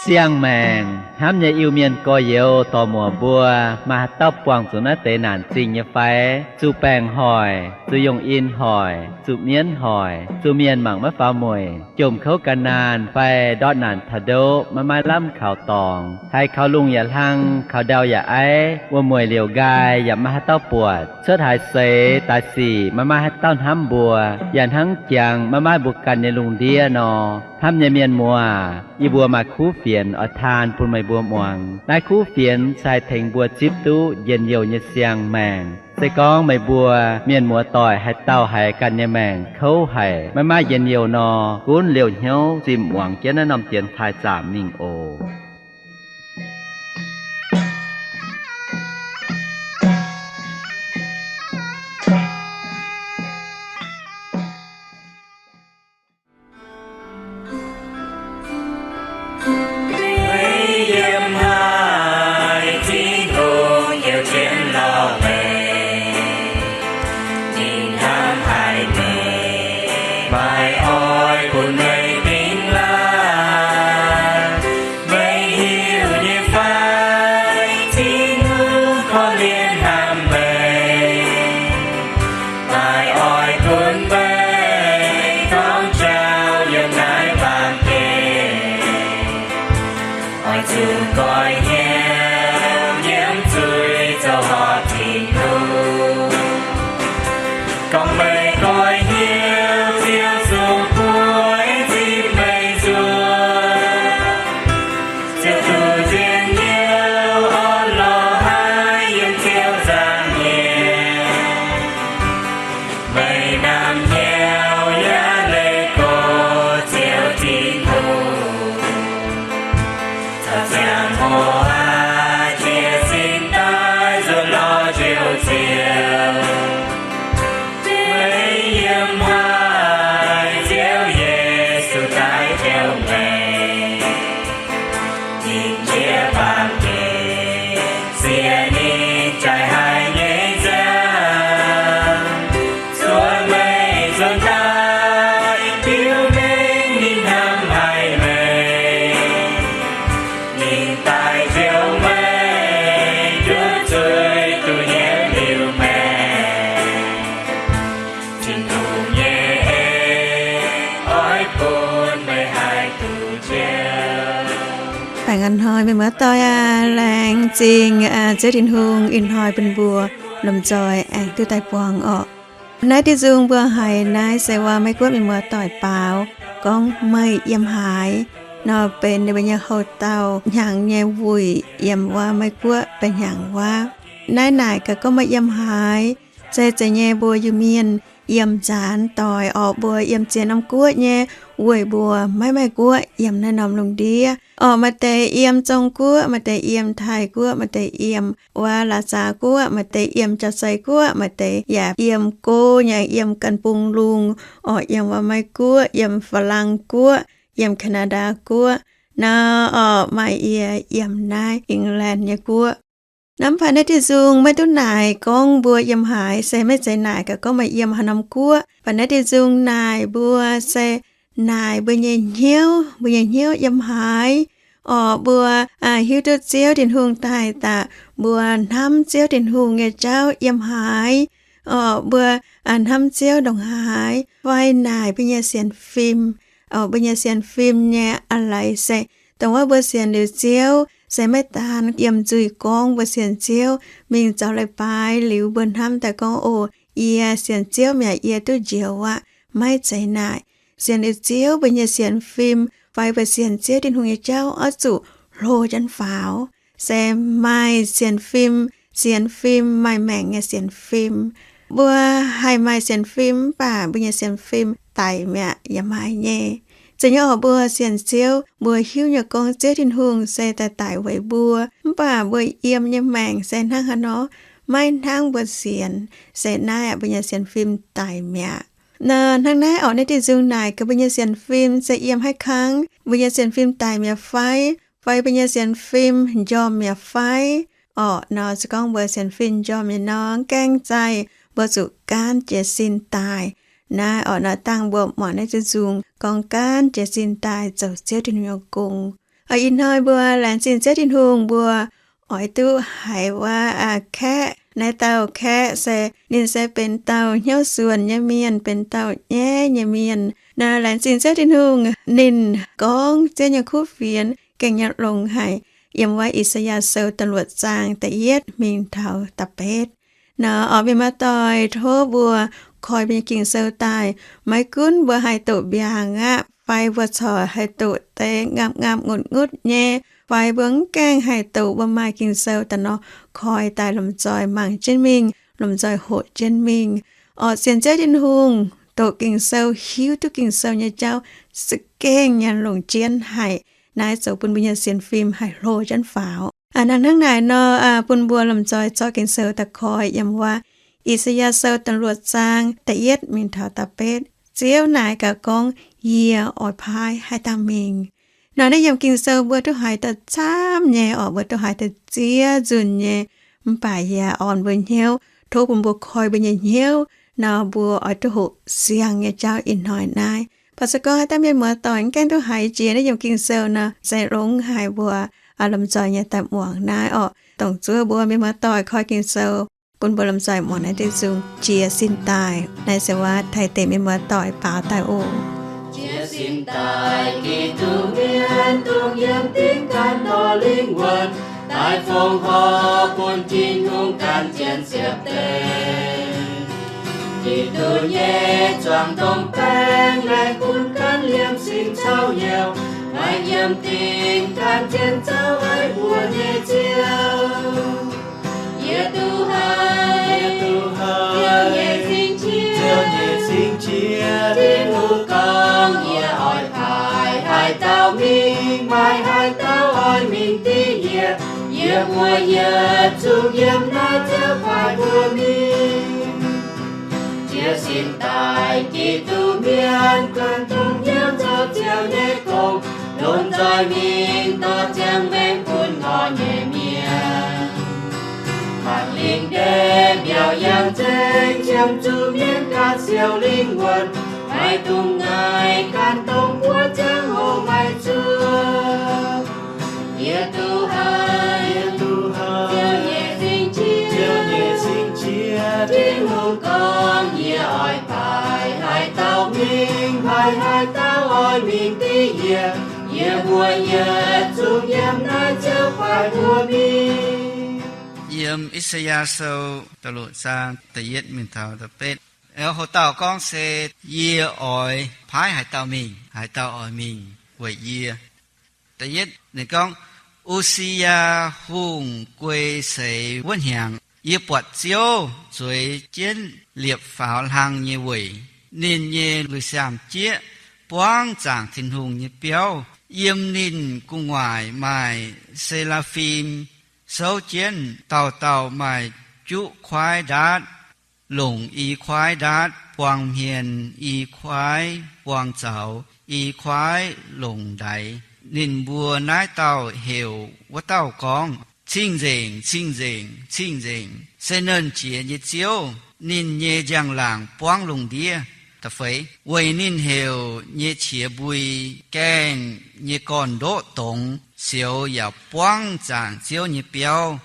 Siang-maengc hnamv nyei Iu-Mienh gorx-youz dorc-muoc mbuo, maaih haaix dauh buangh zuqc naaiv deix naanc zingh nyei fai? Zuqc baengc hoic, zuqc yungh in hoic, zuqc mienv hoic, zuqc mienh mangc maiv faaux mueic, jomc kouv gan naanh fai ndortv naanc taux ndoqv maiv maaih lamh kaux dorngx, haiz kaux lungh yaac hlang, kaux ndau yaac aiv, wuom-mueic liouc nqaai yaac maiv maaih haaix dauh buatc, cuotv haaix seix daaih sic maiv maaih haaix dauh hnamv mbuo, yaac hnangv jangx maiv maaih mbuo ganh nyei lungh ndiev nor. Hnamv nyei mienh muoz, yie mbuo maaih kuv fienx oix taan bun meih mbuo muangx. Naaiv kuv fienx se haih tengx mbuo zipv duqv njien-youh nyei siang-maengc. Se gorngv meih mbuo mienh muoz-doic haaix dauh haiz ganh nyei maengc kouv haic, maiv maaih njien-youh nor, gunv liouh hnyouv zinh muangx jienv naaiv norm dienx taaih zaamc mingh oc. Meih yiem haaix, Tin-Hungh yiem jienv lorz meih. Ninh hnamv haic meih, maaih oix bun meih dingh laangh. Meih hiuv nyei fai, Tin-Hungh korv-lienh hnamv meih, maaih oix bun meih gorngv jauv yiem naaiv baamh gen. Oix zuqc goiv hnyouv nyiemv zuiz zoux horpc Tin-Hungh. Gorngv meih goiv hnyouv, Ziouv zungv bueix zipv meih nzuonx. Ziouv duqv njien-youh orn-lorqc haiv yiem Ziouv nzangc nyei. Meih namx hnyouv yaac leih go Ziouv Tin-Hungh, caux ziangh hoc aqv jiez sin daaih nzuonx lorz Njoux Ziouv. Meih yiem haaix, Ziouv Yesu daaih taux meih. Ninh jiex baamh gen, sienx ninh jaiv haic nyei ziangh, zuov meih nzuonx daaih biux mengh ninh hnamv haic meih. Ninh daaih njoux meih, duqv zuiz duqv nyiemv liuz maengc. Tin-Hungh nyei en oix bun meih haih duqv njoux. Baengh a'hnoi meih muoz-doic aac, laengz zingh Ziouv Tin-Hungh ih hnoi bun mbuo lomh nzoih aengx duqv daaih buangh orqc. Naaiv diuh nzung mbuo haiz naaiv se waac Meiv Guoqv mienh muoz-doic baaux gorngv meih yiem haaix nor, benx ninh mbuo nyei houx-dauh hnyangx nyei wuic yiem waac Meiv Guoqv benx hnyangx waac. Naaiv naaic gaax gorngv meih yiem haaix, se zeiz nyei mbuo Iu-Mienh yiem nzaanx doic orqc, mbuo yiem ziex norm guoqv nyei, weic mbuo maiv maaih guoqv yiem naaiv norm lungh ndiev orqc. Maaih deix yiem Zong-Guoqv, maaih deix yiem Taiv-Guoqv, maaih deix yiem wuov Laac Zaax Guoqv, maaih deix yiem Jauv-Zei Guoqv, maaih deix yaac yiem Go nyei, yiem Gan Bung Lungh orqc, yiem waac Meiv Guoqv, yiem Faa^lang Guoqv, yiem Kaa^naa^ndaa Guoqv nor orqc, maaih yie yiem naaiv England nyei guoqv. Mv baac naaiv diuh nzung maiv duqv naaic gorngv mbuo yiem haaix, se maiv zeiz naaic gaax gorngv meih yiem haaix norm guoqv. Mv baac naaiv diuh nzung naaic mbuo se naaic mbuo nyei hnyouv, mbuo nyei hnyouv yiem haaix orqc. Mbuo hiuv duqv Ziouv Tin-Hungh daaih daaih, mbuo hnamv Ziouv Tin-Hungh nyei jauv yiem haaix orqc. Mbuo hnamv Ziouv ndongc haaix, fai naaic mbuo nyei sienx fim orqc. Mbuo nyei sienx fim nyei a'leiz se dongh wuov mbuo sienx liuz Ziouv se maiv daan yiem nzuih gorngv mbuo sienx Ziouv, mingh zoux leiz-baaix liuz mbuo hnamv daaih gorngv, O, yie sienx Ziouv mi'aqv, yie duqv njoux aqv. Maiv zeiz naaic. Sienx liuz Ziouv, mbuo nyei sienx fim fai mbuo sienx Ziouv Tin-Hungh nyei jauv oix zuqc hlo jienv faaux, se maaih sienx fim, sienx fim maaih maengc nyei sienx fim. Mbuo haih maaih sienx fim mv baac mbuo nyei sienx fim daic mi'aqv yaac maaih nyei. Zeiz nyei orqc, mbuo sienx Ziouv, mbuo hiuv nyei gorngv Ziouv Tin-Hungh se daaih daic weic mbuo, mv baac mbuo yiem nyei maengc se hnangv haaix nor, maiv hnangv mbuo sienx, se naaiv aqv, mbuo nyei sienx fim daic mi'aqv. Nor hnangv naaiv orqc, naaiv diuh nzung naaic gaax mbuo nyei sienx fim se yiem haaix kangv, mbuo nyei sienx fim daic mi'aqv fai, fai mbuo nyei sienx fim njormh mi'aqv fai orqc. Nor se gorngv mbuo sienx fim njormh mi'aqv nor, gaengh zaih mbuo zuqc gaanv jiez sin daaih. Naaiv orqc, naaiv dangh mbuo muangx naaiv diuh nzung gorngv gaanv jiez sin daaih zoux Ziouv Tin-Hungh nyei gong. Ih hnoi mbuo laengz zingh Ziouv Tin-Hungh, mbuo oix duqv haiz wuov kaeqv. Naaiv dauh kaeqv se ninh se benx dauh hnyouv suonc nyei mienh, benx dauh nyaiv nyei mienh. Naaiv laengz zingh Ziouv Tin-Hungh, ninh gorngv Ziouv nyei kuv fienx gengh nyei longx haic, yiem wuov I^saa^yaa Sou da'luoqc zaang da'yietv mingh taux da'betv. Naaiv oix mienh muoz-doic, tov mbuo koi mbuo nyei Ging-Sou daaih, maiv gunv mbuo haih doqc mbiaangc aqv, fai mbuo corc haih doqc deix ngapv-ngapv ngutv-ngutv nyei, fai mbuo mv gaengh haih doqc, mbuo maaih Ging-Sou daaih nor, koi daaih lomh nzoih mangc jienv mingh, lomh nzoih hoqc jienv mingh. Oc, sienx Ziouv Tin-Hungh, doqc Ging-Sou, hiuv duqv Ging-Sou nyei jauv za'gengh nyei longc jienv haic. Naaiv zoux bun mbuo nyei sienx fim haih hlo jienv faaux. Hnangv naaic nor, bun mbuo lomh nzoih zorqv Ging-Sou daaih koi yiem wuov I^saa^yaa Sou da'luoqc zaang da'yietv mingh taux da'betv. Ziouv naaic gaax gorngv, Yie oix paaiv haaix dauh mingh? Nor naaiv yiem Ging-Sou mbuo duqv haiz daaih camv nyei oc, mbuo duqv haiz daaih ziex nzunc nyei. Mv baac yaac orn mbuo hnyouv, tov bun mbuo koi mbuo nyei hnyouv nor, mbuo oix duqv hoqc siang nyei jauv ih hnoi naaiv. Baac se gorngv haaix dauh mienh muoz-doic mv gaengh duqv haiz jiex naaiv yiem Ging-Sou nor, se longx haic mbuo lomh nzoih nyei daaih muangx naaiv oc. Dongh zuov mbuo mienh muoz-doic koi Ging-Sou, bun mbuo lomh nzoih muangx naaiv diuh nzung Jiez Sin Daaih. Naaiv se waac taaih deix mienh muoz-doic baaux daaih oc. Jiez sin daaih, Giduc mienh dongh yiem dingc ganh dorh lingh wuonh daaih fongc horc bun Tin-Hungh gan jienv ziepc deix. Giduc nyei zuangx dongh baeng laengz bun gan liemh singx caux heuc, maaih yiem dingc gan jienv zouv aiv mbuo nyei Ziouv. Yie duqv haiz, yie duqv haiz Ziouv nyei singx qiex, Ziouv nyei singx qiex, Tin-Hungh gorngv, Yie oix paaiv haaix dauh mingh? Maaih haaix dauh oix mingh div yie? Yie mbuo yietc zungv yiem naaiv Ziouv paaiv mbuo mingh. Jiez sin daaih, Giduc mienh kuonx dongh hnyouv zoux Ziouv nyei gong, lomh nzoih mingh dorh ziangh maengc bun ngorc nyei mienh. Mangc lingh ndeic mbiauz yangh nzengc, qiemx zuqc mienh ganh siouc lingh wuonh, maiv dungx ngaih gan dongh buov ziangh hoc maiv zuov. Yie duqv haiz, yie duqv haiz Ziouv nyei singx qiex, Ziouv nyei singx qiex, Tin-Hungh gorngv, Yie oix paaiv haaix dauh mingh? Maaih haaix dauh oix mingh div yie? Yie mbuo yietc zungv yiem naaiv Ziouv paaiv mbuo mingh. Yiem I^saa^yaa Sou da'luoqc zaang da'yietv mingh taux da'betv. Houc dauh gorngv se, Yie oix paaiv haaix dauh mingh? Haaix dauh oix mingh weic yie? Da'yietv ninh gorngv, U^si^yaa Hungh guei seix wuov hnyangx, yie buatc Ziouv zueiz jienv liepc faaux hlang nyei weic. Ninh nyei lui-siaamh jieqv buangv zaangc Tin-Hungh nyei biauv. Yiem ninh gu'nguaaic maaih se^laa^fim souv jienv, dauh dauh maaih juqv kuaaiv ndaatv, longc i kuaaiv ndaatv buang hmien, i kuaaiv buang zaux, i kuaaiv longc ndaix. Ninh mbuo naaiv dauh heuc wuov dauh gorngv, Cing-nzengc, cing-nzengc, cing-nzengc, se Nernh Jiex nyei Ziouv. Ninh nyei njang-laangc buangv lungh ndiev. Da'feix, weic ninh heuc nyei qiex mbui gaengh nyei gorn-ndoqv dongz, sioux yaac buangv zaangc Ziouv nyei biauv.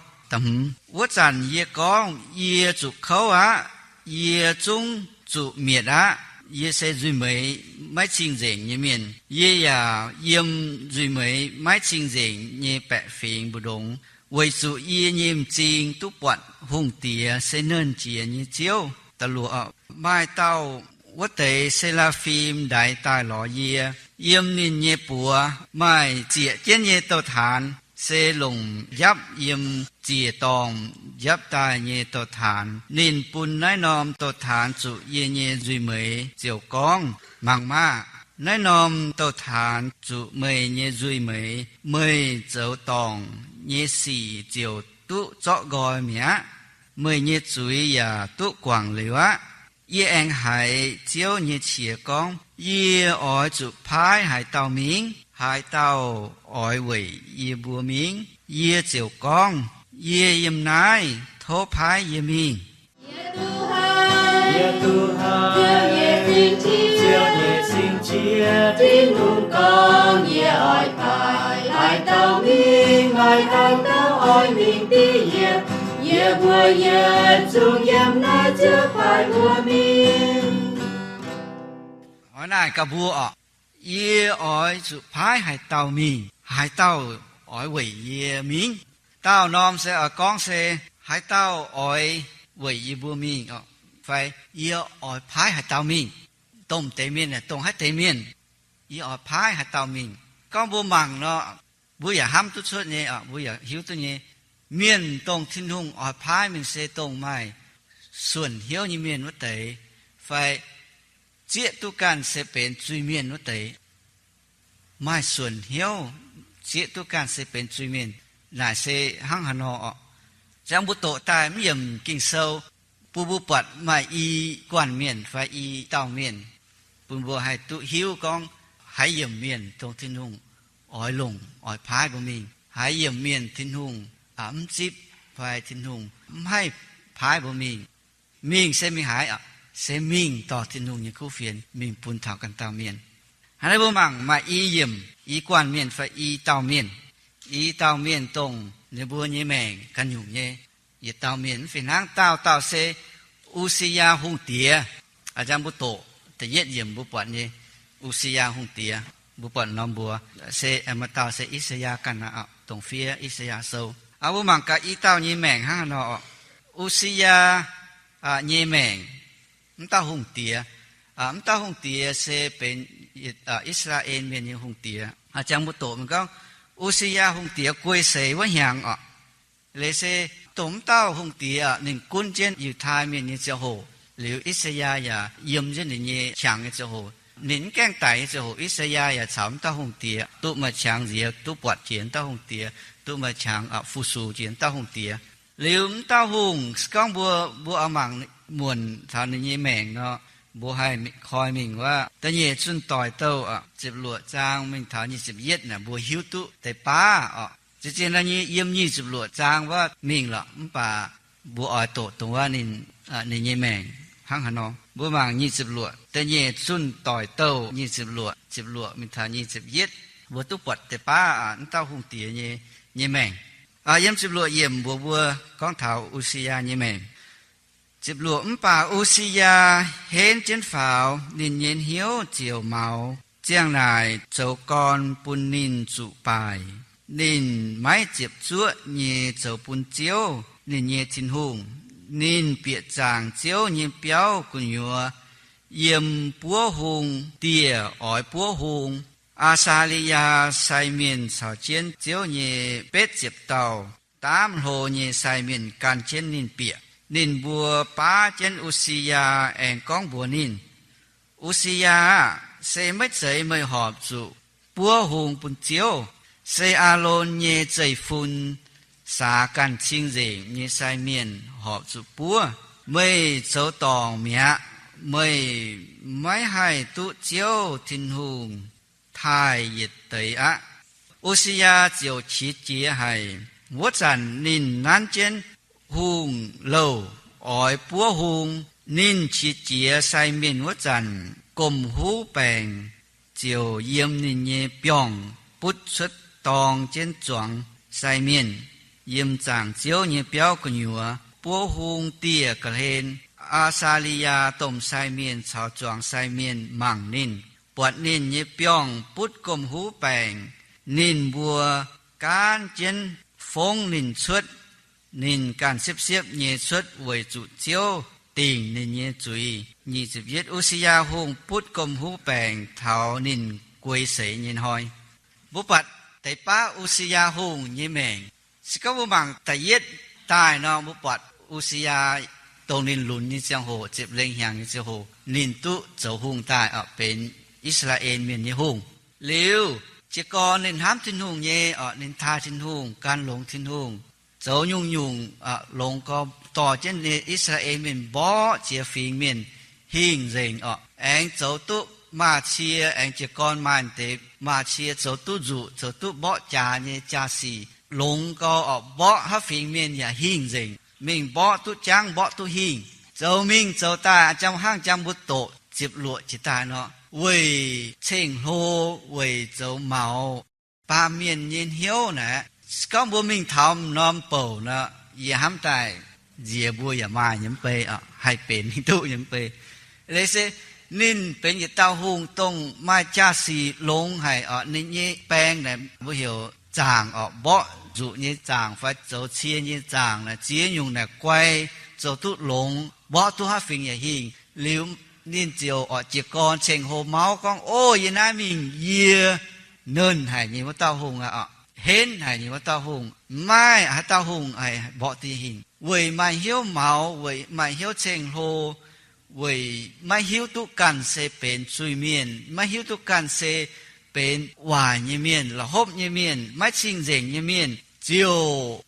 Wuov zanc yie gorngv, Yie zuqc kouv aqv. Yie zungv zuqc mietc aqv. Yie se nzuih meix maiv cing-nzengc nyei mienh. Yie yaac yiem nzuih meix maiv cing-nzengc nyei baeqc fingx mbu'ndongx, weic zuqc yie nyei m'zing duqv buatc Hungh Diex, se Nernh Jiex nyei Ziouv. Da'luoqc, maaih dauh wuov deix se^laa^fim ndaix daaih lorz yie. Yiem ninh nyei buoz maaih zieqc jienv nyei douh taanx, se longc njapv yiem ziec-dorngh njapv daaih nyei douh taanx. Ninh bun naaiv norm douh taanx zuqc yie nyei nzuih meix ziouc gorngv, Mangc maah! Naaiv norm douh taanx zuqc meih nyei nzuih meix. Meih zoux dorngc nyei sic ziouc duqv zorqv nqoi mi'aqv. Meih nyei zuiz yaac duqv guangc liuz aqv. Yie aengx haiz Ziouv nyei qiex gorngv, Yie oix zuqc paaiv haaix dauh mingh? Haaix dauh oix weic yie mbuo mingh? Yie ziouc gorngv, Yie yiem naaiv. Tov paaiv yie mingh. Yie duqv haiz Ziouv nyei singx qiex, Tin-Hungh gorngv, Yie oix paaiv haaix Haaix dauh oix mingh div yie, yie mbuo yietc zungv yiem naaiv Ziouv paaiv mbuo mingh. Oix naaic gaax mbuo orqc, yie oix zuqc paaiv haaix dauh mingh, haaix dauh oix weic yie mingh? Dauh norm se oix gorngv se, haaix dauh oix weic yie mbuo mingh orqc, fai yie oix paaiv haaix dauh mingh? Dongh deix mienh, dongh haaix deix mienh, yie oix paaiv haaix dauh mingh? Gorngv mbuo mangc nor, mbuo yaac hnamv duqv cuotv nyei, mbuo yaac hiuv duqv nyei. Mienh dongh Tin-Hungh oix paaiv mingh se dongh maaih suonc hnyouv nyei mienh wuov deix, fai zieqv duqv ganh se benx zuiz-mienh wuov deix. Maaih suonc hnyouv zieqv duqv ganh se benx zuiz-mienh, naaic se hnangv haaix nor orqc? Ziangh mbuo doqc daaih mv yiemc Ging-Sou, bun mbuo buatc maaih i guanh mienh fai i dauh mienh, bun mbuo haih duqv hiuv gorngv haaix yiemc mienh dongh Tin-Hungh oix longc, oix paaiv mbuo mingh, haaix yiemc mienh Tin-Hungh mv zipv fai Tin-Hungh mv haih paaiv mbuo mingh. Mingh se mingh haaix? Se mingh dorh Tin-Hungh nyei kuv fienx mingh bun taux ganh dauh mienh. Hnangv naaiv mbuo mangc maaih i yiemc, i guanh mienh fai i dauh mienh. I dauh mienh dongh ninh mbuo nyei maengc ganh nyungc nyei. Yietc dauh mienh mv fih hnangv, dauh dauh se U^si^yaa Hungh Diex. A'jang mbuo doqc da'yietv yiemc mbuo buatc nyei, U^si^yaa Hungh Diex. Mbuo buatc norm mbuox se maaih dauh se I^saa^yaa ganh aqv, dongh fiev I^saa^yaa Sou. Mbuo mangc gaax i dauh nyei maengc hnangv haaix nor orqc? U^si^yaa nyei maengc, mv dauh hungh diex, mv dauh hungh diex se benx I^saa^laa^en Mienh nyei hungh diex. A'jang mbuo doqc mingh gorngv, U^si^yaa Hungh Diex guei seix wuov hnyangx orqc, leiz se dongh mv dauh hungh diex ninh gunv jienv Yiutai Mienh nyei ziangh hoc, liuz I^saa^yaa yaac yiem jienv ninh nyei qangx nyei ziangh hoc, ninh mv gaengh daic nyei ziangh hoc, I^saa^yaa yaac caux mv dauh hungh diex duqv maaih qangx nziex, duqv buatc jiex mv dauh hungh diex, duqv maaih qangx fu-sux jiex mv dauh hungh diex. Liuz mv dauh hungh, se gorngv mbuo, mbuo oix mangc muonc taux ninh nyei maengc nor, mbuo haih koi mingh wuov Da'nyeic Zunh Doic Douh ziepc luoqc zaang mingh taux nyic ziepc yietv naaic, mbuo hiuv duqv deix baav orqc. Zien-zien nyei yiem nyic ziepc luoqc zaang wuov mingh lorqc, mv baac mbuo oix doqc dongh wuov ninh, ninh nyei maengc hnangv haaix nor. Mbuo mangc nyic ziepc luoqc, Da'nyeic Zunh Doic Douh nyic ziepc luoqc, ziepc luoqc mingh taux nyic ziepc yietv, mbuo duqv buatc deix baav mv dauh hungh diex nyei, nyei maengc. Yiem ziepc luoqc yiemc mbuox mbuo gorngv taux U^si^yaa nyei maengc. Ziepc luoqc, mv baac U^si^yaa henv jienv faaux, ninh nyei hnyouv ziouc maux. Ziang naaic zoux gorn bun ninh zuqc baaic. Ninh maiv ziepc zuoqv nyei zoux bun Ziouv, ninh nyei Tin-Hungh. Ninh bieqc zaangc Ziouv nyei biauv gu'nyuoz, yiem buov hung dieh oix buov hung. Aa^saa^li^yaa sai mienh caux jienv Ziouv nyei betv ziepc dauh daamv hlo nyei sai mienh gan jienv ninh bieqc. Ninh mbuo baav jienv U^si^yaa aengx gorngv mbuox ninh, U^si^yaa aah! Se maiv zeiz meih horpc zuqc buov hung bun Ziouv. Se Aalon nyei zeiv-fun saax ganh cing-nzengc nyei sai mienh horpc zuqc buov. Meih zoux dorngc mi'aqv. Meih maiv haih duqv Ziouv Tin-Hungh taaih yietc deix aqv. U^si^yaa ziouc qiex jiez haic. Wuov zanc ninh nanv jienv hungh louh oix buov hung. Ninh qiex jiez sai mienh wuov zanc, gomh huv baengc ziouc yiem ninh nyei biorngh butv cuotv dorng jienv zuangx sai mienh. Yiem zaangc Ziouv nyei biauv gu'nyuoz buov hung dieh ga'hlen, Aa^saa^li^yaa domh sai mienh caux zuangx sai mienh mangc ninh, buatc ninh nyei biorngh butv gomh huv baengc. Ninh mbuo gaanv jienv fongv ninh cuotv. Ninh ganh siepv-siepv nyei cuotv weic zuqc Ziouv dingc ninh nyei zuiz. U^si^yaa Hungh butv gomh huv baengc taux ninh guei seix nyei hnoi. Mbuo buatc deix baav U^si^yaa Hungh nyei maengc. Se gorngv mbuo mangc da'yietv daaih nor, mbuo buatc U^si^yaa dongh ninh lunx nyei ziangh hoc, ziepc lengh hnyangx nyei ziangh hoc, ninh duqv zoux hungh daaih, benx I^saa^laa^en Mienh nyei hungh. Liuz, jiez gorn ninh hnamv Tin-Hungh nyei, ninh taaih Tin-Hungh, gan longx Tin-Hungh, zoux nyungc-nyungc longx gau, dorh jienv nyei I^saa^laa^en Mienh mborqv ziex fingx mienh hingh nzengc orqc. Aengx zoux duqv maaz-cie, aengx jiez gorn maaih deix maaz-cie zoux duqv nzuqc, zoux duqv mborqv jaax nyei jaa-sic longx gau orqc. Mborqv haaix fingx mienh yaac hingh nzengc, mingh mborqv duqv jangv, mborqv duqv hingh, zoux mingh zoux daaih, jang hnangv jang mbuo doqc ziepc luoqc jiex daaih nor, weic ceng-hlo, weic zoux maux. Baamh mienh nyei hnyouv naaic, Se gorngv mbuo mingh taux m'norm bouc nor, yie hnamv daaih nziex mbuo yaac maaih nyei mv bei, haih benx mingh duqv nyei mv bei. Leiz se ninh benx yietc dauh hungh dongh maaih jaa-sic longx haic oc. Ninh nyei baeng naaic mbuo heuc zaangc oc, mborqv nzuqc nyei zaangc fai zoux cie nyei zaangc naaic, ziex nyungc naaic guai, zoux duqv longx, mborqv duqv haaix fingx yaac hingh. Liuz ninh ziouc oc jiez gorn ceng-hlo mauv gorngv, O, yie naaiv mingh yie nernh haic nyei wuov dauh hungh aqv oc, henv haic nyei wuov dauh hungh. Mv maaih haaix dauh hungh haih mborqv duqv hingh, weic maaih hnyouv maux, weic maaih hnyouv ceng-hlo, weic maiv hiuv duqv ganh se benx zuiz mienh, maiv hiuv duqv ganh se benx waaic nyei mienh, la'hopv nyei mienh, maiv cing-nzengc nyei mienh, ziouc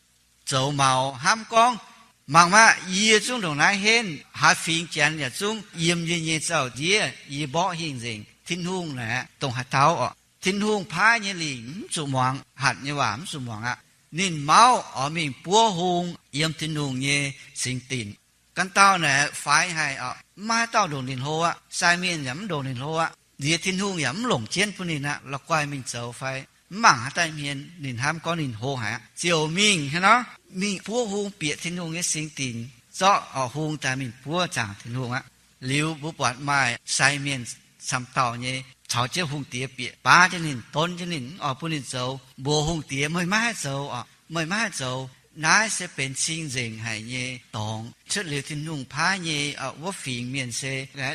zoux maux hnamv gorngv, Mangc maah! Yie zungv ndongc naaiv henv, haaix fingx Janx yaac zungv yiem yie nyei zaux-ndiev, yie mborqv hingh nzengc. Tin-Hungh naaic dongh haaix dauh oc? Tin-Hungh paaiv nyei lingc mv zuqc muangx, hatc nyei waac mv zuqc muangx aqv. Ninh mauv oix mingh buov hung yiem Tin-Hungh nyei singx dinc. Ganh dauh naaic faix haic oc, mv maaih haaix dauh ndongc ninh hlo aqv. Sai mienh yaac mv ndongc ninh hlo aqv. Nziex Tin-Hungh yaac mv longc jienv bun ninh aqv. La'guaih mingh zoux fai mv mangc haaix daaih hmien, ninh hnamv gorngv ninh hlo haic aqv, ziouc mingh hnangv nor, mingh buov hung bieqc Tin-Hungh nyei singx dinc, zorqv oc hung daaih mingh buov zaangc Tin-Hungh aqv. Liuz mbuo buatc maaih sai mienh camv dauh nyei caux jienv hungh diex bieqc, baav jienv ninh, donv jienv ninh, mv oix bun ninh zoux, mbuox hungh diex, Meih maiv haih zoux oc, meih maiv haih zoux. Naaiv se benx cing-nzengc haic nyei dorngx. Cuotv liuz Tin-Hungh paaiv nyei wuov fingx mienh se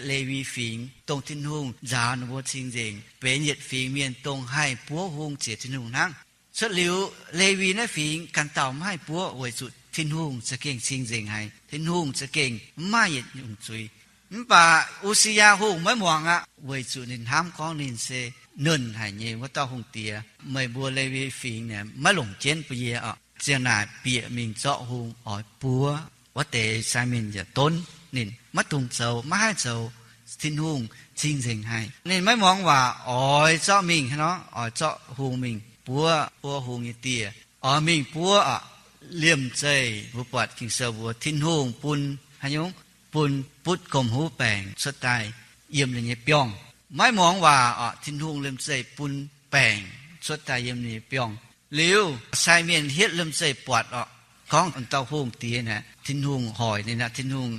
Lewi Fingx, dongh Tin-Hungh nzaaux ninh mbuo cing-nzengc, benx yietc fingx mienh dongh haih buov hung ziec Tin-Hungh hnangv. Cuotv liuz Lewi naaiv fingx ganh dauh maiv haih buov weic zuqc Tin-Hungh za'gengh cing-nzengc haic. Tin-Hungh za'gengh mv maaih yietc nyungc zuiz. Mv baac U^si^yaa Hungh maiv muangx aqv, weic zuqc ninh hnamv gorngv ninh se nernh haic nyei wuov dauh hungh diex. Meih mbuo Lewi Fingx naaic maiv longc jienv bun yie oc. Ziang naaic bieqc mingh zorqv hung oix buov. Wuov deix sai mienh yaac donv ninh, maiv dungx zoux, maiv haih zoux. Tin-Hungh cing-nzengc haic. Ninh maiv muangx waac, oix zorqv mingh hnangv nor, oix zorqv hung mingh buov, buov hung nyei dieh. Oix mingh buov oc. Liemh zeih mbuo buatc Ging-Sou mbuox Tin-Hungh bun haaix nyungc, bun butv gomh huv baengc cuotv daaih yiem ninh nyei biorngh. Maiv muangx waac oc, Tin-Hungh liemh zeih bun baengc cuotv daaih yiem ninh nyei biorngh. Liuz sai mienh hietv liemh zeih buatc oc, gorngv dauh hungh diex naaic, Tin-Hungh hoic ninh aqv, Tin-Hungh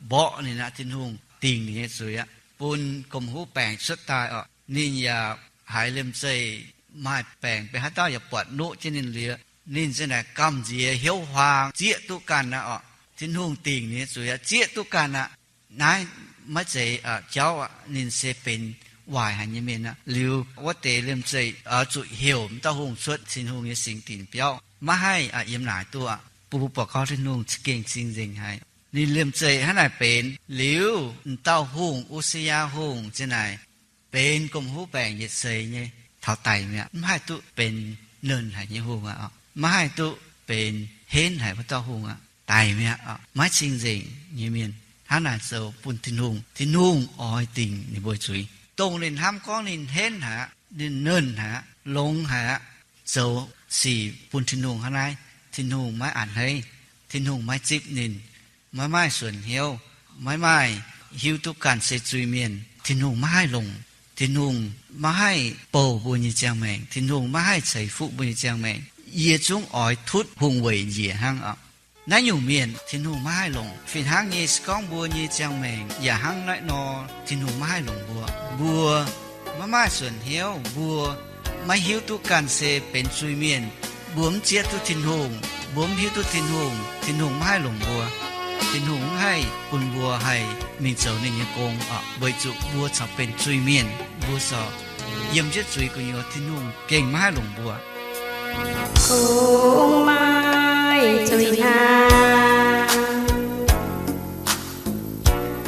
mborqv ninh aqv, Tin-Hungh dingc ninh nyei zuiz aqv, bun gomh huv baengc cuotv daaih oc. Ninh yaac haiz liemh zeih maaih baengc, benx haaix dauh yaac buatc nuqv jienv ninh liuz, ninh ziouc naaic gamh nziex hnyouv huaang zieqv duqv ganh aqv oc. Tin-Hungh dingc ninh nyei zuiz aqv, zieqv duqv ganh aqv. Naaiv maiv zeiz jauv aqv. Ninh se benx waaic haic nyei mienh aqv. Liuz wuov deix liemh zeih oix zuqc heuc m'dauh hungh cuotv Tin-Hungh nyei singx dinc biauv, maiv haih yiem naaic duqv aqv. Bun mbuo buatc gorngv Tin-Hungh za'gengh cing-nzengc haic. Ninh liemh zeih hnangv naaic benx liuz, m'dauh hungh, U^si^yaa Hungh, ziang naaic benx gomh huv baengc yietc seix nyei, taux daic mi'aqv. Mv haih duqv benx nernh haic nyei hungh aqv. Maiv haih duqv benx henv haic wuov dauh hungh aqv. Daic mi'aqv. Maiv cing-nzengc nyei mienh hnangv naaic zoux bun Tin-Hungh. Tin-Hungh oix dingc ninh mbuo zuiz, dongh ninh hnamv gorngv ninh henv haic aqv, ninh nernh haic aqv, longx haic aqv, zoux sic bun Tin-Hungh hnangv naaiv, Tin-Hungh maiv a'hneiv. Tin-Hungh maiv zipv ninh, maiv maaih suonc hnyouv, maiv maaih hiuv duqv ganh se zuiz-mienh. Tin-Hungh maiv haih longc. Tin-Hungh maiv haih bouh mbuo nyei ziangh maengc. Tin-Hungh maiv haih ceix fuqv mbuo nyei ziangh maengc. Yie zungv oix tutv hungh weic njiec hnangv oc. Naaiv nyungc mienh Tin-Hungh maiv haih longc. Fih hnangv nyei, se gorngv mbuo nyei ziangh maengc yaac hnangv naaiv nor, Tin-Hungh maiv haih longc mbuo. Mbuo maiv maaih suonc hnyouv, mbuo maiv hiuv duqv ganh se benx zuiz-mienh. Mbuo mv zieqv duqv Tin-Hungh, mbuo mv hiuv duqv Tin-Hungh, Tin-Hungh maiv haih longc mbuo. Tin-Hungh mv haih bun mbuo haih mingh zoux ninh nyei gong oc, weic zuqc mbuo corc benx zuiz-mienh. Mbuo corc yiem jienv zuiz gu'nyuoz, Tin-Hungh gengh maiv haih longc mbuo. Kungx maaih zuiz hnaangx,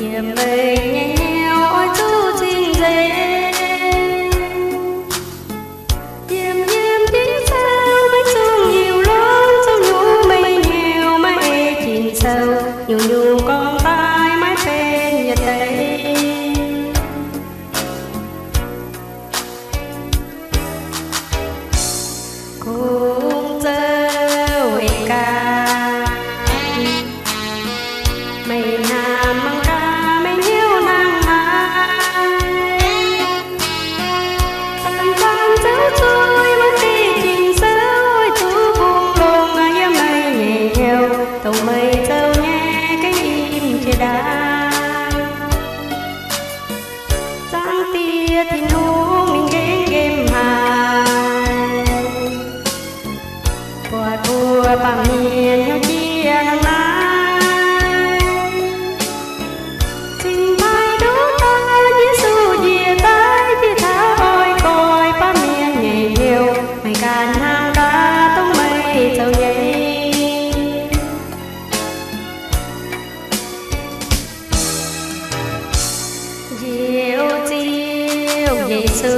yiem meih nyei hnyouv oix zuqc cing-nzengc. Yiem yiem dingc caux maiv zungh hiuv longx, zungv nyungc meih hnyouv maiv ei cing-nzengc, nyungc-nyungc gorngv daaih maiv benx yietc deix. Kungx zoux ei gaax, meih hnamv mangc gaax, meih hnyouv Yesu,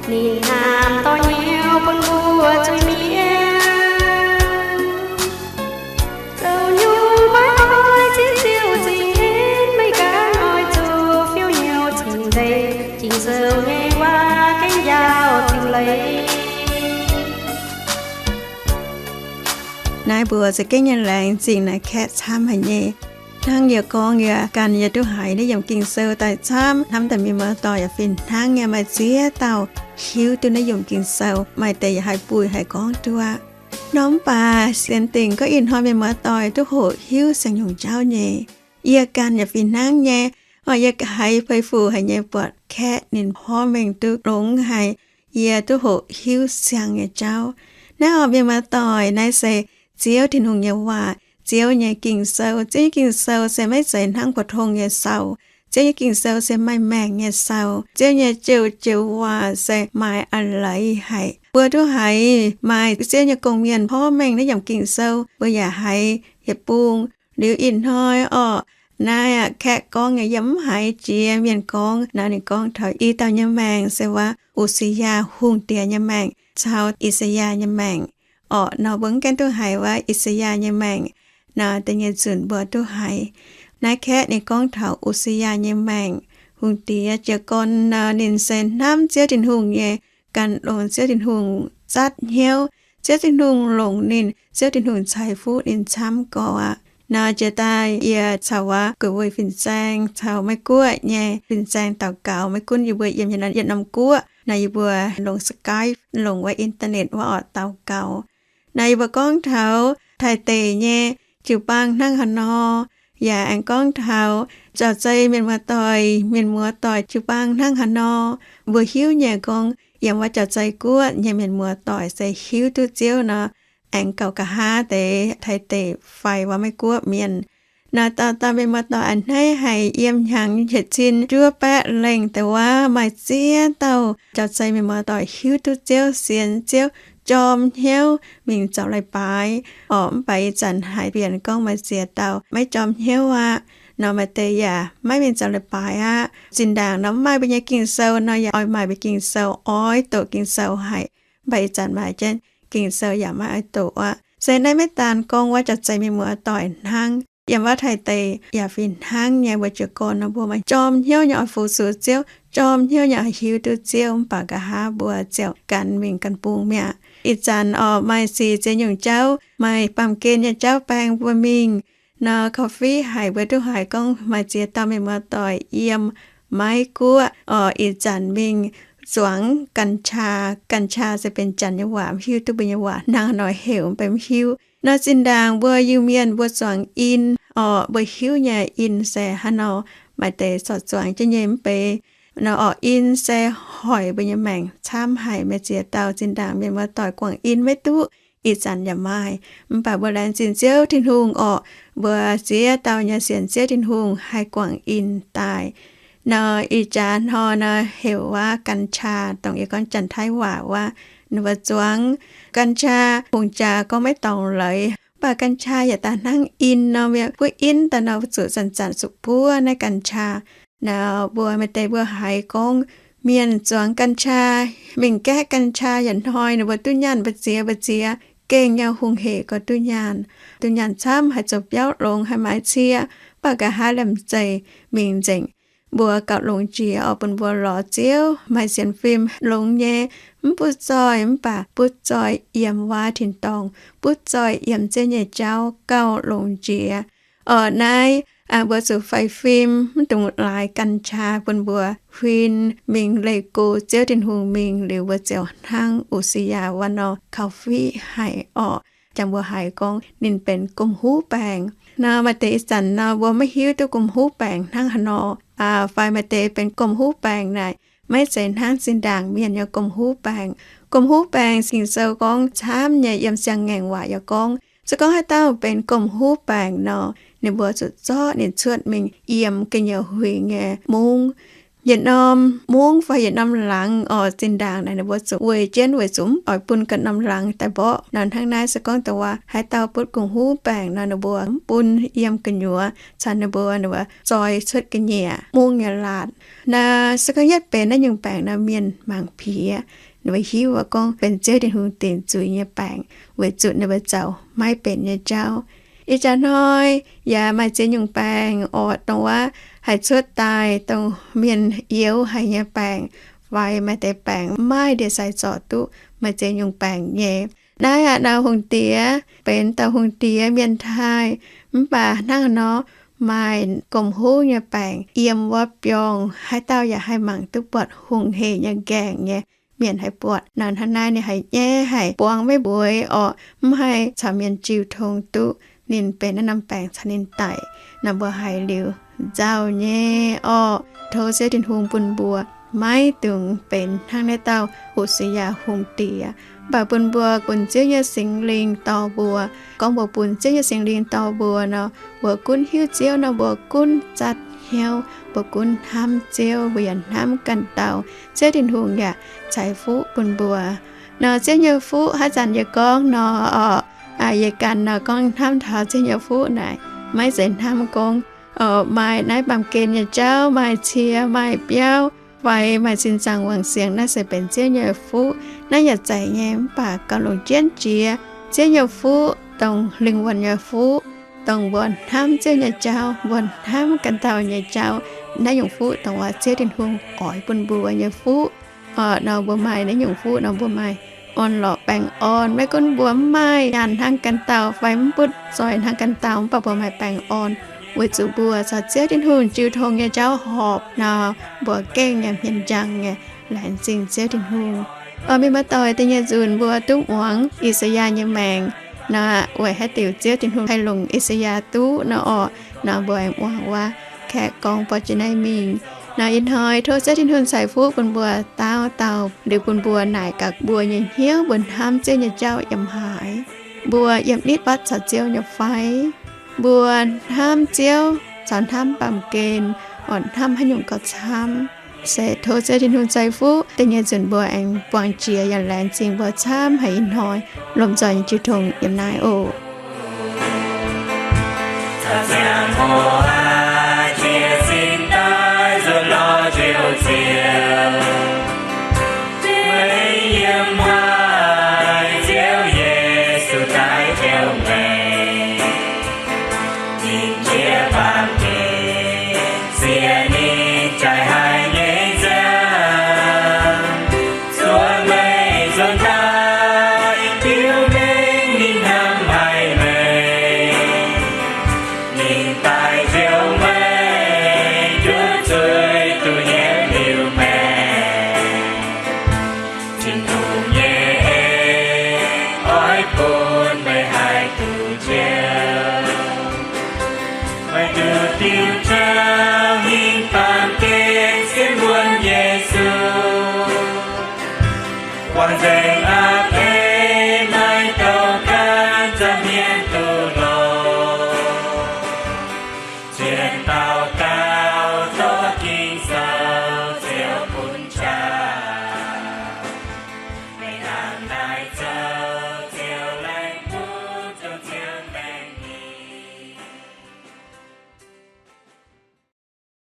ninh hnamv dorh hnyouv bun mbuo zuiz-mienh, zoux nyungc maiv oix ziex ziouc zingx, maiv gan oix zuqc fiuv hnyouv cingx deix, Ging-Sou nyei waac gaengh njaaux cingx leiz. Naaiv mbuo za'gengh nyei laengz zingh naaiv kaeqv camv haic nyei. Hnangv yie gorngv, yie ganh yie duqv haiz naaiv yiemc Ging-Sou daaih camv, hnamv daaih mienh muoz-doic yaac fih hnangv nyei maaih ziex dauh hiuv duqv naaiv yiemc Ging-Sou, maaih deix yaac haih buih haih gorngv duqv aqv. Nor mv baac sienx dingc gorngv ih hnoi mienh muoz-doic duqv hoqc hiuv siang-nyungc jauv nyei. Yie ganh yaac fih hnangv nyei. Oc, yie haiz fei fuc haic nyei buatc kaeqv ninh porv mengh duqv longx haic. Yie duqv hoqc hiuv siang nyei jauv. Naaiv oc mienh muoz-doic, naaiv se Ziouv Tin-Hungh nyei waac, Ziouv nyei Ging-Sou. Ziouv nyei Ging-Sou se maiv zeiz hnangv pou-tong nyei sou. Ziouv nyei Ging-Sou se maaih maengc nyei sou. Ziouv nyei joux-joux waac se maaih a'leiz haic. Mbuo duqv haiz maaih Ziouv nyei gong-mienh porv mengh naaiv yiemc Ging-Sou, mbuo yaac haiz yietc bung. Liuz ih hnoi orqc, naaiv aqv kaeqv gorngv nyei yie mv haiz jiex mienh gorngv. Naaiv ninh gorngv taux i dauh nyei maengc se waac U^si^yaa Hungh Diex nyei maengc caux I^saa^yaa nyei maengc. Orqc, nor mbuo mv gaengh duqv haiz waac I^saa^yaa nyei maengc. Naaiv da'nyeic nzunc mbuo duqv haiz. Naaiv kaeqv ninh gorngv taux U^si^yaa nyei maengc. Hungh Diex jiez gorn nor ninh se hnamv Ziouv Tin-Hungh nyei, gan longx Ziouv Tin-Hungh zatv hnyouv. Ziouv Tin-Hungh longc ninh, Ziouv Tin-Hungh ceix fuqv ninh camv gorx aqv. Nor jiex daaih yie caux waac gueic weih fin-saeng caux Meiv Guoqv nyei fin-saeng daux gaux. Maiv gunv yie mbuo yiem yietc norm guoqv nor, yie mbuo longc Skype, longc wuov internet wuov orqc daux gaux. Naaiv yie mbuo gorngv taux Taiv deic nyei jiu-baang hnangv haaix nor, yaac aengx gorngv taux jauv-zei mienh muoz-doic, mienh muoz-doic jiu-baang hnangv haaix nor. Mbuo hiuv nyei gorngv yiem wuov jauv-zei guoqv nyei mienh muoz-doic se hiuv duqv Ziouv nor, aengx gauh nqa'haav deix Taiv deic fai wuov Meiv Guoqv mienh. Naaiv dauh dauh mienh muoz-doic a'hneiv haic, yiem hnyangx yietc cin juov baeqv lengh deix waac maaih ziex dauh jauv-zei mienh muoz-doic hiuv duqv Ziouv, sienx Ziouv, jorm hnyouv mingh zoux leiz-baaix. Orqc, mv baac ih zanc haiz bieqc gorngv maaih ziex dauh maiv jorm hnyouv aqv. Nor maaih deix yaac maiv mingh zoux leiz-baaix aqv. Zinh ndaangc nor mv maaih mbuo nyei Ging-Sou nor yaac oix maaih mbuo Ging-Sou, oix doqc Ging-Sou haic. Mv baac ih zanc maaih jienv Ging-Sou yaac maiv oix doqc aqv. Se naaiv maiv daan gorngv wuov jauv-zei mienh muoz-doic hnangv. Yiem wuov Taiv deic yaac fih hnangv nyei, mbuo jiez gorn nor mbuo maaih jorm hnyouv nyei oix fu-sux Ziouv, jorm hnyouv nyei oix hiuv duqv Ziouv, mv baac nqa'haav mbuo ziouc gan mingh gan bung mi'aqv. Ih zanc orqc maaih sic ziex nyungc jauv, maaih baamh gen nyei jauv baeng mbuo mingh. Nor korv-fiqv haic mbuo duqv haiz gorngv maaih ziex dauh mienh muoz-doic yiem Meiv Guoqv orqc ih zanc mingh zuangx กัญชา. กัญชา se benx Janx nyei waac, mv hiuv duqv mbuo nyei waac hnangv haaix nor heuc, mv baac mv hiuv. Nor zinh ndaangc mbuo Iu-Mienh mbuo zuangx in orqc, mbuo hiuv nyei in se haaix nor, maaih deix corc zuangx jienv nyei mv bei. Nor orqc in se hoic mbuo nyei maengc camv haic. Maaih ziex dauh zinh ndaangc mienh muoz-doic guangc in maiv duqv, ih zanc yaac maaih. Mv baac mbuo laengz zingh Ziouv Tin-Hungh orqc, mbuo ziex dauh nyei sienx Ziouv Tin-Hungh haih guangc in daaih. Nor ih jaax hnoi nor heuc wuov กัญชา, dongh yie gorngv Janx-Taiv waac wuov. Ninh mbuo zuangx กัญชา, hungh jaax gorngv maiv dorngc leiz, mv baac กัญชา yaac daaih hnangv in nor, mienh buov in daaih nor zuqc zanc-zanc zuqc buov naaiv กัญชา. Nor mbuo maaih deix mbuo haiz gorngv mienh zuangx กัญชา, mingh gaeqv กัญชา yietc hnoi ninh mbuo duqv nyaanh mbu'ziex mbu'ziex gengh nyei hungh hec gorx duqv nyaanh. Duqv nyaanh camv, haih zoux biauv longx, haih maaiz cie, mv baac nqa'haav liemh zeih mingh nzengc. Mbuo gauh longx jiex orqc, bun mbuo lorz Ziouv maaih sienx fim longx nyei, mv butv zoih mv baac butv zoih yiem wuov tin-dorngh, butv zoih yiem Ziouv nyei jauv gauh longx jiex. Orqc naaiv mbuo zuqc faix fim, mv dungx laaix กัญชา bun mbuo huin mingh leih go Ziouv Tin-Hungh mingh liuz mbuo ziouc hnangv U^si^yaa wuov nor kaux fiqv haic orqc. Jangx mbuo haiz gorngv ninh benx gomh huv baengc. Nor maaih deix ih zanc nor mbuo maiv hiuv duqv gomh huv baengc hnangv haaix nor, fai maaih deix benx gomh huv baengc naaic, maiv zeiz hnangv zinh ndaangc mienh nyei gomh huv baengc. Gomh huv baengc Ging-Sou gorngv camv nyei, yiem Siang-Ngaengc Waac yaac gorngv, se gorngv haaix dauh benx gomh huv baengc nor, ninh mbuo zuqc zorqv ninh cuotv mingh yiem ga'nyiec huingx nyei mungv. yietc norm mungv fai yietc norm laangz orqc, zinh ndaangc naaic ninh mbuo zuqc weic jienv weic zuqc mv oix bun ganh norm laangz daaih mborqv nor. Hnangv naaiv se gorngv dongh waac haaix dauh butv gong-huv baengc nor, ninh mbuo mv bun yiem gu'nyuoz caux ninh mbuo, ninh mbuo zoi cuotv ga'nyiec mungv nyei laatc. Naaiv se gorngv yietv benx naaiv nyungc baengc nor, mienh mangc piex, ninh mbuo hiuv gorngv benx Ziouv Tin-Hungh dingc zuiz nyei baengc, weic zuqc ninh mbuo zaux maiv benx nyei jauv. Ih jaax hnoi yaac maaih ziex nyungc baengc orqc, dongh waac haih cuotv daaih dongh mienh youx haic nyei baengc, fai maaih deix baengc mv maaih ndie-sai zorc duqv, maaih ziex nyungc baengc nyei. Naaiv aqv, nor hungh diex benx dauh hungh diex mienh taaih, mv baac hnangv nor maaih gomh huv nyei baengc yiem wuov biorngh, haaix dauh yaac haih mangc duqv buatc hungh hec nyei nqaengc nyei mienh haih buatc nor. Hnangv naaiv ninh haih nyaiv, haih buangh maiv mbueiz orqc, mv haih caux mienh jiu tong duqv ninh benx naaiv norm baengc caux ninh daic nor, mbuo haiz liuz nzauh nyei orqc. Tov Ziouv Tin-Hungh bun mbuo maiv dungx benx hnangv naaiv dauh O^si^yaa hungh diex, mv baac bun mbuo bun Ziouv nyei Singx Lingh dorh mbuo. Gorngv mbuo bun Ziouv nyei Singx Lingh dorh mbuo nor, mbuo gunv hiuv Ziouv nor, mbuo gunv zatv hnyouv, mbuo gunv hnamv Ziouv, mbuo yaac hnamv ganh dauh. Ziouv Tin-Hungh yaac ceix fuqv bun mbuo. Nor Ziouv nyei fuqv haaix zanc yie gorngv nor orqc, yie ganh nor gorngv hnamv taux Ziouv nyei fuqv naaic, maiv zeiz hnamv gorngv maaih naaiv baamh gen nyei jauv, maaih cie, maaih biauv, fai maaih sin zaangc wangc siangx, naaiv se benx Ziouv nyei fuqv. Naaiv yaac zeiz nyei, mv baac gauh longc jienv jiex Ziouv nyei fuqv, dongh lingh wuonh nyei fuqv, dongh mbuo hnamv Ziouv nyei jauv, mbuo hnamv ganh dauh nyei jauv. Naaiv nyungc fuqv dongh waac Ziouv Tin-Hungh oix bun mbuo nyei fuqv. Orqc, nor mbuo maaih naaiv nyungc fuqv nor, mbuo maaih orn-lorqc baengh orn. Maiv gunv mbuo mv maaih nyaanh hnangv ganh dauh fai mv butv zoih hnangv ganh dauh, mv baac mbuo maaih baengh orn weic zuqc mbuo caux Ziouv Tin-Hungh jiu tong nyei jauv horpc nor, mbuo gengh nyei hmien njang nyei laengz zingh Ziouv Tin-Hungh. Mienh muoz-doic, da'nyeic nzunc mbuo duqv muangx I^saa^yaa nyei maengc nor, weic haaix diuc Ziouv Tin-Hungh haih longc I^saa^yaa duqv nor orqc, nor mbuo aengx muangx wuov kaeqv gorngv borqv jiex naaiv mingh. Nor ih hnoi tov Ziouv Tin-Hungh ceix fuqv bun mbuo dauh dauh, liuz bun mbuo naaic gaax mbuo nyei hnyouv, mbuo hnamv Ziouv nyei jauv yiem haaix? Mbuo yiem nitv fatv caux Ziouv nyei fai? Mbuo hnamv Ziouv caux hnamv baamh gen, orqc, hnamv haaix nyungc gauh camv? Se tov Ziouv Tin-Hungh ceix fuqv, da'nyeic nzunc mbuo aengx buangh jiex yaac laengz zingh mbuo camv haic ih hnoi lomh nzoih nyei jiu tong yiem naaiv oc.